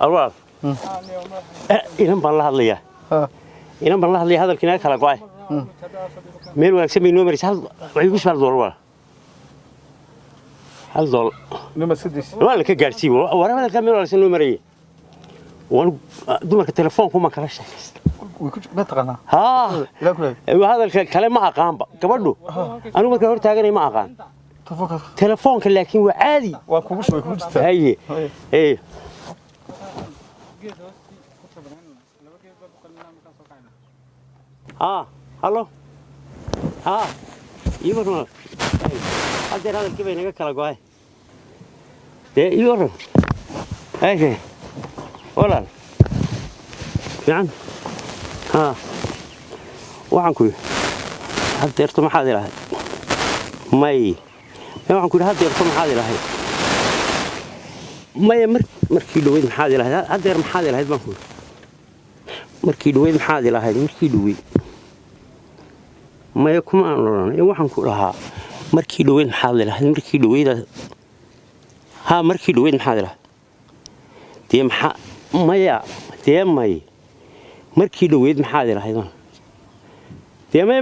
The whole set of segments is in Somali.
Alwaal, inan baan la hadlayaa. Inan baan la hadlaya, hadalkii naga kala go'ay. Meel wanaagsan bay noo maraysa. Hal waxay igu shubaa $1, walaal, $1. Nima sidiis. Waa la ka gaadhsiiy war hadalkaa meel wanaagsan noo marayay. Waan dumarka telefoonku ma kala sheekaysta. Way ku ma taqaanaa? Haa. Ilaa ku leeyahay. Hadalka kale ma aqaanba gabadhu. Anigu markaan hor taaganay ma aqaan. Telefoonka. Telefoonka laakiin waa caadi. Waa kugu shubay, kugu jirtaa. Haye. Ee, haa, hallo, haa, ii waran. Haddeer hadalkii bay naga kala go'ay. Dee ii waran. Haye walaal, fiican. Haa, waxaan ku yidhi haddeerto maxaad ilahay? May, waxaan ku yidhi haddeerto maxaad ilahay? Maya, markii dhaweyd maxaad ilahayd? Haddeer maxaad ilahayd baan ku yidhi. Markii dhaweyd maxaad ilahayd? Markii dhaweyd maya kuma aan odhan. Ee waxaan ku dhahaa markii dhaweyd maxaad ilahayd? Markii dhaweyd, haa, markii dhaweyd maxaad ilahayd? Dee maxaa? Maya, dee may, markii dhaweyd maxaad ilahayd? Dee maya,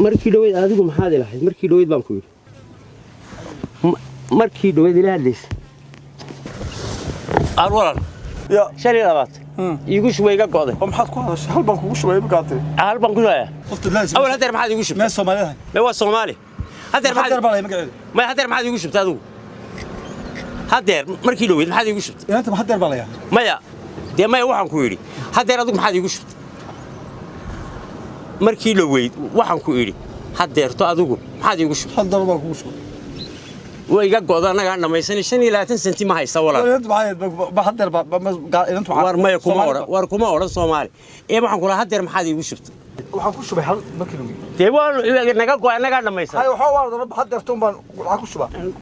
markii dhaweyd adigu maxaad ilahayd? Markii dhaweyd baan ku yidhi. Markii dhaweyd ila hadlaysa aan walaal. Ya. 25 iigu shubay, iga go'day. Oo maxaad ku hadashay? Hal baan kugu shubay imika tiri. Hal baan ku shubaya. Qofta laazim. Awal haddeer maxaad iigu shubtay? Meel Soomaaliyeed. May, waa Soomaali. Haddeer maxaad maxaad baa lay magaceedu? May, haddeer maxaad iigu shubtay adigu? Haddeer markii dhaweyd maxaad iigu shubtay? Inanta maxaad deer baa layaa? Maya, dee maya, waxaan ku idhi haddeer adigu maxaad iigu shubtay markii dhaweyd? Waxaan ku idhi haddeerto adigu maxaad iigu shubtay? $1 baan kugu shubay. Way iga go'da, annagaan dhammaysanay. 25 senti ma haysta walaal. Inanta maxaad ba haddeer ba inanta War maya, kuma odhan. War kuma odhan Soomaali. Ee waxaan ku lahaa haddeer maxaad iigu shubtay? Waxaan ku shubay hal markii dhaweyd. Dee waa naga go'ay, annagaan dhammaysan. Hay, waxa waa haddeertoon baan lacag ku shubaa.